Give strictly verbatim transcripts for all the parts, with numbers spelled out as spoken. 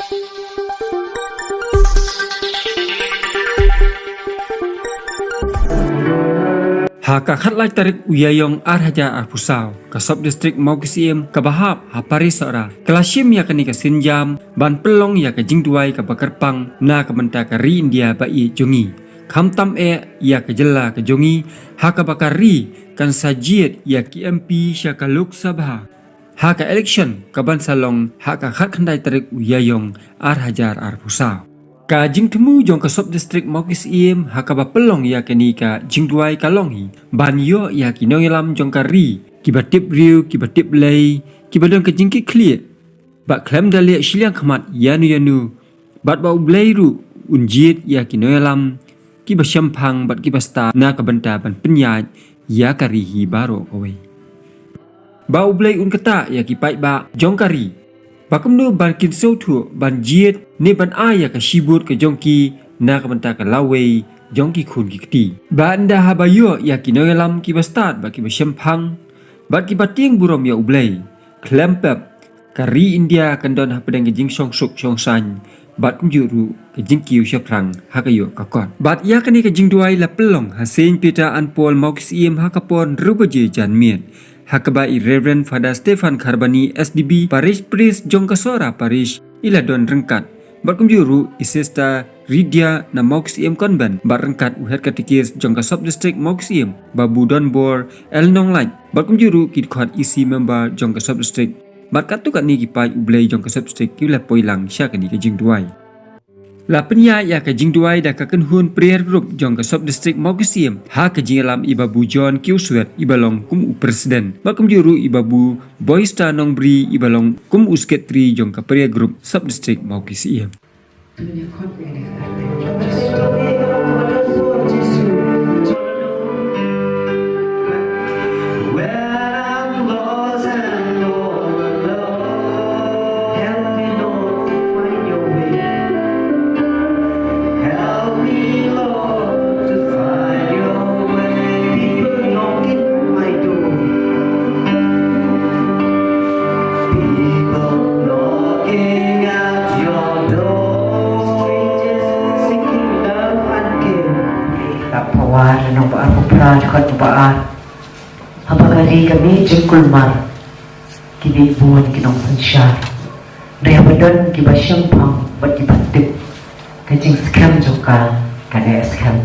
Ha ka khatlai tarik u Ïaïong ar hajar arphew saw, ka Sub District Mawkysyiem kaba hap ha Parish Sohra ka la shim ïa kane ka sienjam ban pynlong ïa ka jingduwai kaba kyrpang na ka bynta ka ri India ba ïeit jong ngi. Khamtam eh ïa ka jylla ka jong ngi, ha kaba ka ri kan sa jied ïa ki M P sha ka Lok Sabha ha ka election kaban sa long ha ka khatkhyndai tarik u Ïaïong ar hajar arphew saw. Ka jingthmu jong ka Sub District Mawkysyiem ha kaba pynlong ïa kane ka jingduwai ka long hi ban ïoh ïa ki nongïalam jong ka ri kiba tip briew, kiba tip Blei, kiba don ka jingkitkhlieh, bad khlem da leh shiliang khmat ïano ïano, bad ba U Blei ruh un jied ïa ki nongïalam kiba shemphang bad kiba stad na ka bynta ban pynïaid ïa ka ri hi baroh kawei. Ba U Blei un ktah ïa ki paidbah jong ka ri, ba kumno ban kin sngewthuh ban jied ne ban ai ïa ka shibun ka jong ki na ka bynta ka lawei jong ki khun ki kti. Ba ynda haba ïoh ïa ki nongïalam kiba stad bad kiba shemphang bad kiba tieng burom ïa U Blei, khlem pep ka ri India kan don hapdeng ka jingshongsuk shongsaiñ bad kumjuh ruh ka jingkiew shaphrang ha ka ïoh ka kot. Bad ïa kane ka jingduwai la pynlong ha Saint Peter and Paul Mawkysyiem ha ka por hynriew baje janmiet, ha kaba i Reverend Father Stephan Kharbani, S D B, Parish Priest jong ka Sohra Parish, i la don ryngkat, bad kumjuh ruh i Sister Ridia na Mawkysyiem Convent, bad ryngkat u Head Catechist jong ka Sub District Mawkysyiem, Babu Donbor L Nonglait, bad kumjuh ruh ki dkhot E C member jong ka Sub District, bad katto katne ki paid U Blei jong ka Sub District ki la poi lang sha kane ka jingduwai. La pynïaid ïa ka jingduwai da ka kynhun prayer group jong ka Sub District Mawkysyiem, ha ka jingïalam i Babu John Kiuswet, i ba long kum u president, bad kumjuh ruh i Babu Boysta Nongbri, i ba long kum u secretary jong ka prayer group Sub District Mawkysyiem. Tang pawar nong ba ar pawar dkhot ba ar. Haba ka ri ka mih jingkulmar, ki mih bun ki nongsynshar. Hynrei haba don kiba shemphang bad kiba tip, ka jingskhem jong ka kan ïa skhem.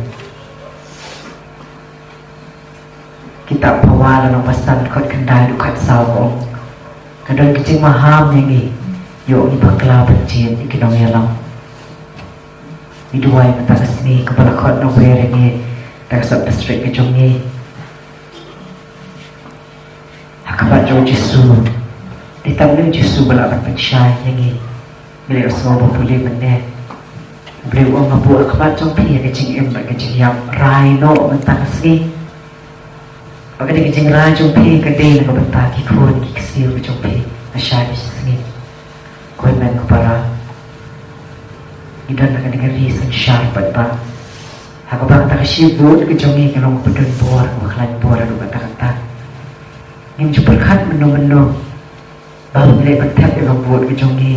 Kita Pawar nong ba san dkhot khyndai dkhot saw ka ong, ka don ka jingmaham ïa ngi, ïoh ngi bakla ban jied ïa ki nongïalam. Ngi duwai mynta ka sngi kaba la khot nongwei ïa ngi da ka Sub District ka jong ngi. Ha khmat jong U Jisu. Dei tang U Jisu ba lah ban pynshai ïa ngi. Ngi leh u sngew ba pule mynne. U Blei u ong, nga buh ha khmat jong phi ïa ka jingim bad ka jingïap, rai noh mynta ka sngi. Bad ka dei ka jingrai jong phi ka dei na ka bynta ki khun ki ksiew ka jong phi. Nga shai ba shi sngi. Ko hynmen ko para, ngi don ha kane ka ri synshar paidbah, ha kaba kata ka shi vote ka jong ngi ka long kaba don bor, kaba khlaiñ bor haduh katta katta. Ngim ju pyrkhat mynno mynno ba ban leh ban thep ïa ka vote ka jong ngi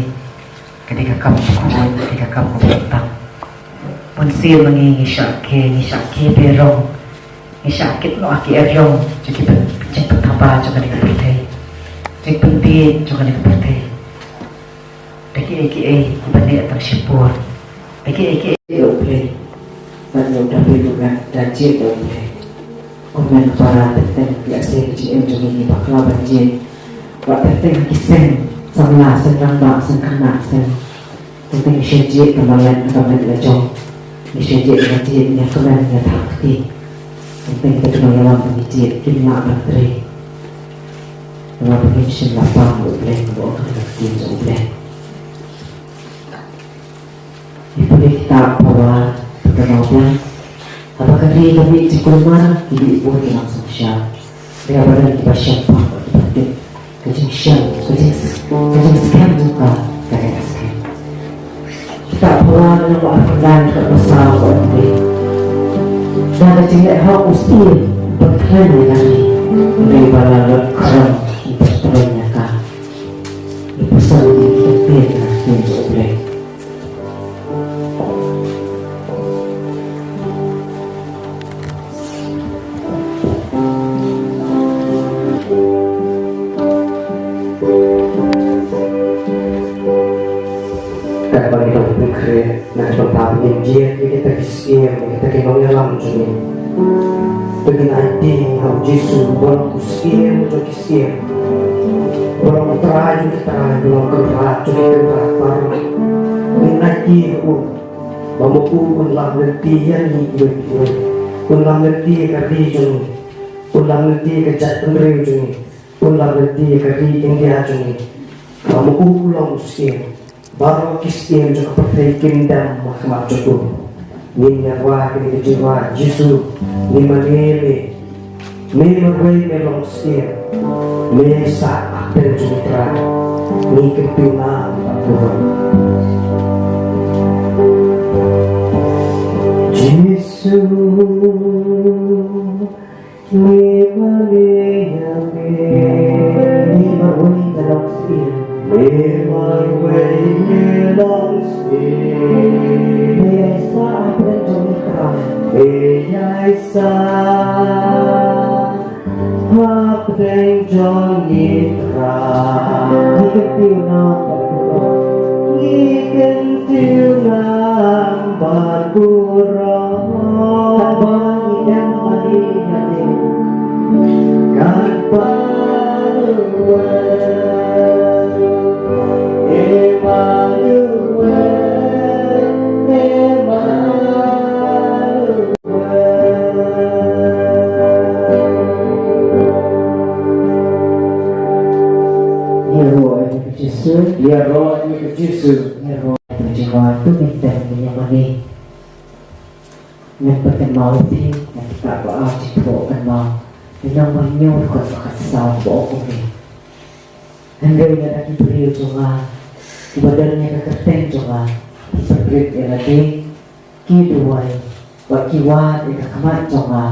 ka dei ka kam kaba khuid, ka dei ka kam kaba khuid tam. Bunsien ma ngi ngi shah khie, ngi shah khie berong, ngi shah kit noh ha ki eriong jong ki pyn-, jingpynthaba jong kane ka pyrthei, jingpynbieit jong kane ka pyrthei. Da kiei kiei kiba neh tang shipor, da kiei kiei ïa U Blei. Ban ïoh da phi ruh ngan da jied ïa U Blei. Kumne para, teng teng ïa se ka jingim jong ngi bakla ban jied. Wat teng teng ha ki seng samla, seng rangbah, seng khynnah, seng Teng teng ngi shu jied ka mlien ka met la jong. Ngi shu jied ka jied, ngi kmen, ngi thap kti. Teng teng kita ki nongïalam ba ngi jied kim lah ban trei. Namar ba ngim shym la pang U Blei, ba ong ka ktien jong U Blei. Ngi pule kita Pawar, kita Mawbiang. Haba ka ri ka mih jingkulmar, ki mih bun ki nongsynshar. Hynrei haba don kiba shemphang bad kiba tip, ka jingshem, ka jings-, ka jingskhem jong ka, ka dei ka skhem. Kita Pawar nong ba ar phew lai ka ba saw ka ong, da ka jingleh hok u stie ban khlaiñ ïa ka ri. Hynrei ba la lut khrom ban khlaiñ ïa ka. Ngi pyrshang ïa ka ktien, ka ktien jong U Blei. Katba ngi dang pynkhreh, ngi dang pynjied ïa kita ki syiem, ïa kita ki nongïalam jong ngi. To ngin aiti ha u Jisu uba long u Syiem jong ki syiem, uba long u Trai jong ki trai, uba long u Kynrad jong ki kynrad baroh. Ngin aiti ha u ba ma u un lam lynti ïa ngi iwei pa iwei. Un lam lynti ïa ka ri jong ngi. Un lam lynti ïa ka jaitbynriew jong ngi. Un lam lynti ïa ka ri India jong ngi. Ba ma u u long u Syiem. Baroh ki syiem jong ka pyrthei kin dem ha khmat jong u. Ngin ïa rwai kane ka jingrwai, Jisu, ngi mane me. Me marwei me long Syiem. Me sah hapdeng jong ngi Trai. Ngi kyntiew nam bad burom. Jisu, me mane ïa me. Me marwei me long Syiem. Me marwei me long Syiem. Me ïaisah hapdeng jong ngi Trai. Me ïaisah hapdeng jong ngi Trai. Ngi kyntiew nam bad burom. Ngi kyntiew nam bad burom. Katba ngi dem ha ri India. Katba ngi dem. Emmanuel, Emmanuel. Ïaroh ïa ka Jisu. Ïaroh ïa ka Jisu. Ïaroh ïa ka Jisu. Ngin pynkynmaw ïa phi na ka kitab ba ar, jingthoh kynmaw, lynnong ba hynñiew, dkhot ba khatsaw, ba ong kumne. Hynrei lada ki briew jong nga kiba don ïa ka kyrteng jong nga ki pynrit ïa lade, ki duwai bad ki wad ïa ka khmat jong nga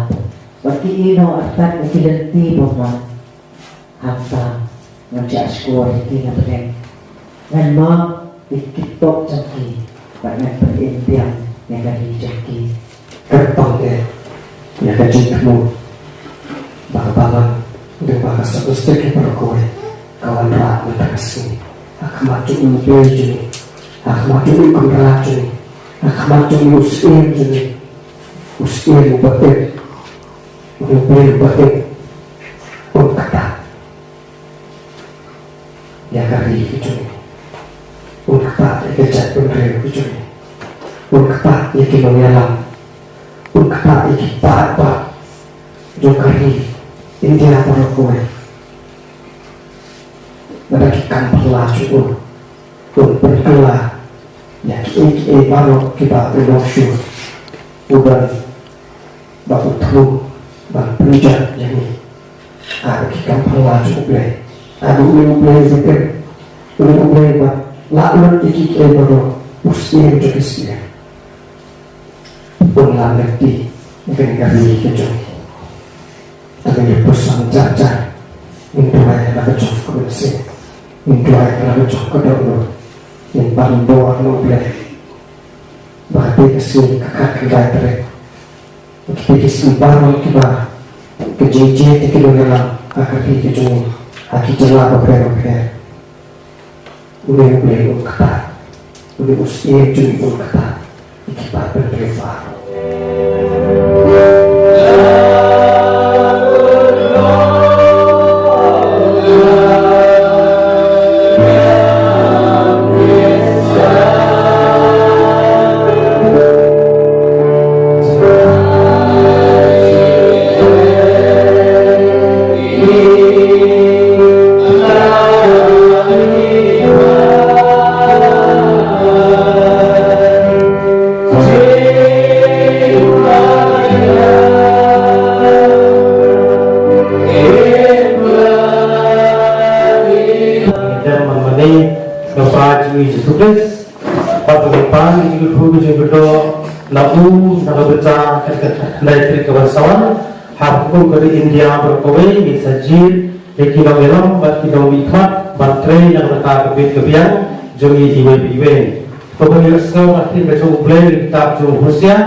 bad ki ïehnoh artat ïa ki lynti bymman, hangta ngan shahshkor ïa ki na bneng. Ngan map ïa ki khyrdop jong ki bad ngan pynim biang ïa ka ri jong ki. Kyrpang eh ïa ka jingthmu ba ka balang, dei ba ka Sabbath Day baroh kawei, ka wanrah mynta ka sngi ha khmat jong U Blei jong ngi, ha khmat jong U Kynrad jong ngi, ha khmat jong U Syiem jong ngi, U Syiem uba im, U Blei uba im. Un ktah ïa ka ri ka jong ngi. Un ktah ïa ka jaitbynriew ka jong ngi. Un ktah ïa ki nongïalam. Un ktah ïa ki paidbah jong ka ri India baroh kawei. Lada ki kam phylla jong u, un pynkylla ïa kiei kiei baroh kiba u long shuh. U don ba u thmu ban pynjot ïa ngi. Ado ki kam phylla jong U Blei. Ado une U Blei uba im, une U Blei uba lah lut ïa kiei kiei baroh, U Syiem jong ki syiem. Un lam lynti ïa kane ka ri ka jong ngi. Te ngin ïa pyrshang jar jar, ngin duwai ha la ka jong ka mynsiem, ngin duwai ha la ka jong ka dohnud, ngin pan bor na U Blei. Ba kata ka sngi ka khatkhyndai tarik, kata ka sngi baroh kiba, ka jingjied ïa ki nongïalam ha ka ri ka jong ngi, ha ki jylla bapher bapher, une U Blei un ktah, une U Syiem jong ngi un ktah ïa ki paidbynriew baroh. Ngi dem man mane na u Trai jong ngi Jisu Khrist, bad ngi pan ïa ka jingkyrkhu ka jingkyrdoh na u, na ka bynta ka, ka, ka khyndai tarik ka ban sa wan, ha ka kum ka ri India baroh kawei, ngi sa jied ïa ki nongïalam bad ki nongmihkhmat ban trei na ka bynta ka bit ka biang jong ngi iwei pa iwei. Kaba ngi la sngew na ka ktien ka jong U Blei, na ka kitab jong u Hosea,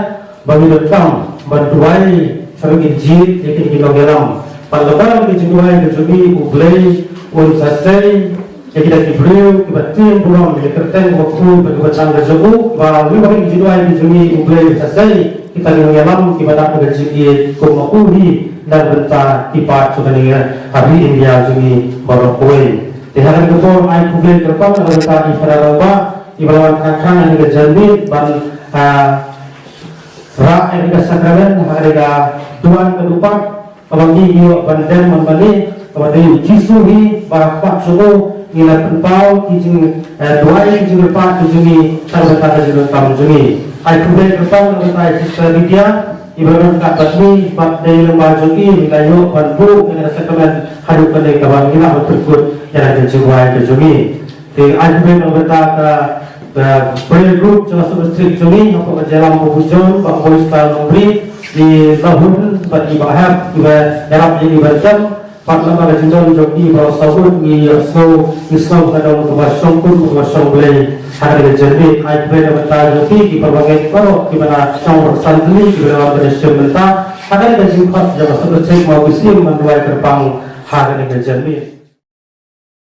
ba ngi donkam ban duwai, sha ba ngin jied ïa kine ki nongïalam. Bad lyngba ka jingduwai ka jong ngi, U Blei un sa sei Ïa kita ki briew kiba tieng burom ïa ka kyrteng kaba khuid bad kaba jong ka jong u, ba ngi ba ki jingduwai ki jong ngi U Blei un sa sei kita ki nongïalam kiba dap ka jingïeit kum ma u hi na ka bynta ki paid jong kane ka ri India jong ngi baroh kawei. Te ha kane ka por ai khublei kyrpang na ka bynta i Phadar Rangbah iba la wan khang khang ha kane ka janmiet ban, ah, rah ïa ka sakramen ha kane ka duwan ka dupat, kaba ngi ïoh ban dem ban mane, kaba dei U Jisu hi ba ha khmat jong u ngi la pynpaw ki jing, eh, duwai ki jingkyrpad ki jong ngi, tang bynta ka jingdonkam jong ngi. Ai khublei kyrpang na ka bynta i Sister Lydia iba la ryngkat bad ngi, bad dei lyngba jong ngi ngi la ïoh ban buh ïa ka sakramen haduh kane kaba ngi lah ban pynkut ïa ka jingduwai ka jong ngi. Te ai khublei na ka bynta ka, ka prayer group jong ka Sohra District jong ngi, hapoh ka jingïalam u Bah John, Bah Boy Star Nongri, i Bah Hun bad i Bah Hep, iba ïarap ïa ngi ban kem, bad lyngba ka jingdon jong ki baroh sawdong ngi ïohsngew, ngi sngew ka dong kaba shongkun kaba shongblei ha kane ka janmiet. Ai khublei na ka bynta jong ki, ki parabangeit baroh kiba na shong baroh san tylli kiba la wan ban ïashim bynta ha kane ka jingkhot jong ka Sohra District, ma u Syiem ban duwai kyrpang ha kane ka janmiet.